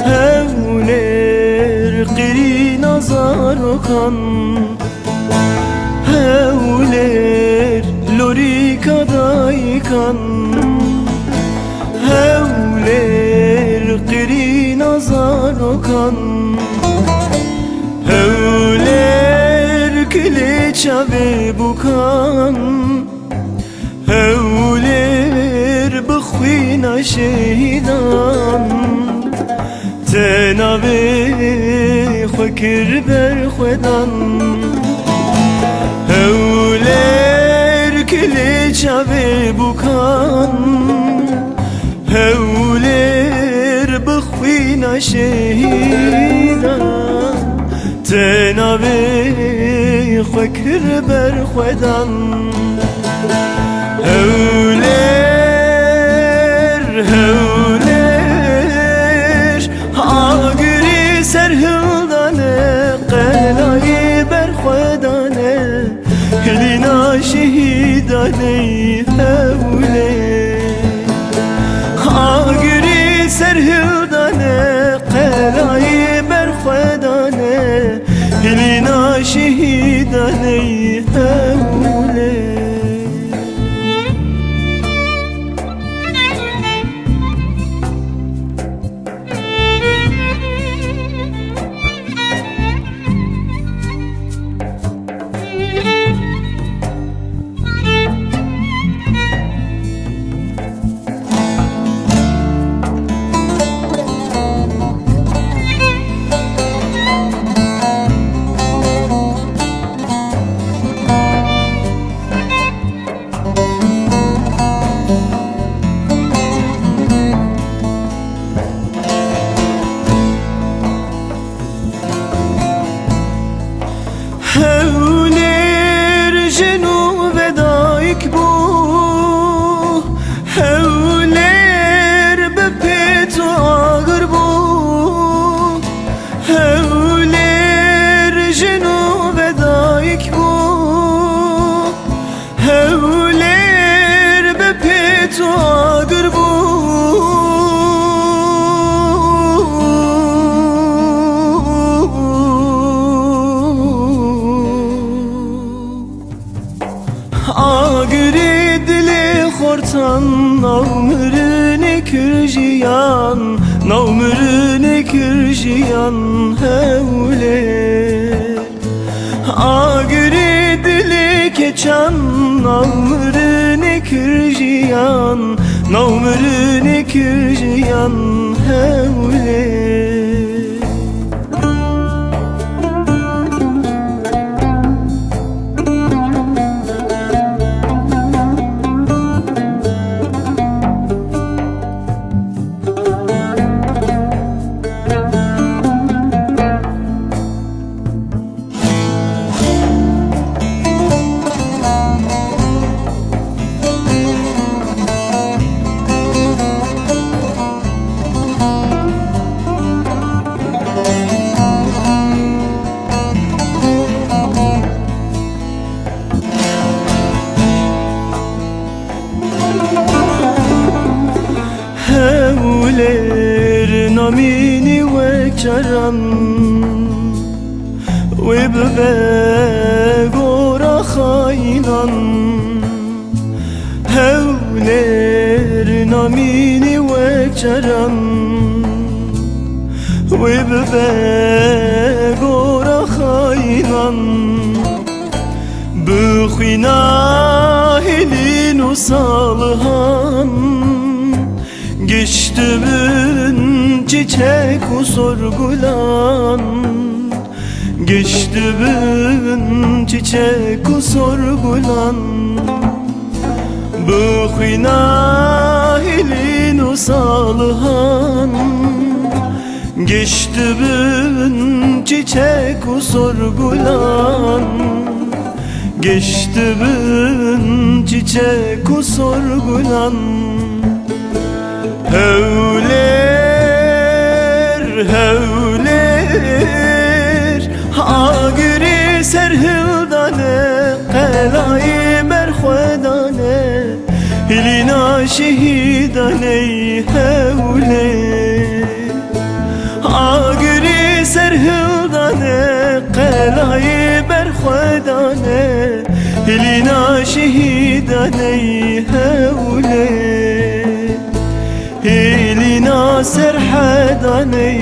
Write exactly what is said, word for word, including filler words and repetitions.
Hewlêr qirîna zarokan, Hewlêr lorîka dayikan, Hewlêr qirîna zarokan, Hewlêr kilê çavê bûkan. Hewlêr bi xwîna şehîdan, te navê xwe kir ber xwedan. Hewlêr kilê çavê bûkan, Hewlêr bi xwîna şehîdan, te navê xwe kir ber xwedan. Hewlêr, Hewlêr, agirî ser hildane, qelayê ber xwedane. Hilîna şehîdanê Hewlêr. Agirî ser hildane, qelayê ber xwedane. Hilîna şehîdanê Hewlêr. Hewlêr jin û vedayik bû, Hewlêr bi pêt û agir bû. Hewlêr jin û vedayik bû, Hewlêr bi pêt û agir bû. Agirê dilê xortan, nav mirinê kir jiyan, nav mirinê kir jiyan Hewlêr. Agirê dilê keçan, nav mirinê kir jiyan, nav mirinê kir jiyan Hewlêr. Hewlêr namînî wek caran, wê bibe gora xayînan. Hewlêr namînî wek caran, wê bibe gora xayînan. Bi xwîna Hilîn û Salihan, giştibin çiçek û sorgulan. Giştibin çiçek û sorgulan. Bi xwîna Hilîn û Salihan, giştibin çiçek û sorgulan. Giştibin çiçek û sorgulan. Hewlêr, Hewlêr, agirê ser hildane, qelayê ber xwedane. Hilîna Şehîdanê hewlê, agirî serhildane, qelayê berxwedane, hilîna şehîdanê hewlê, hilîna serhedanê.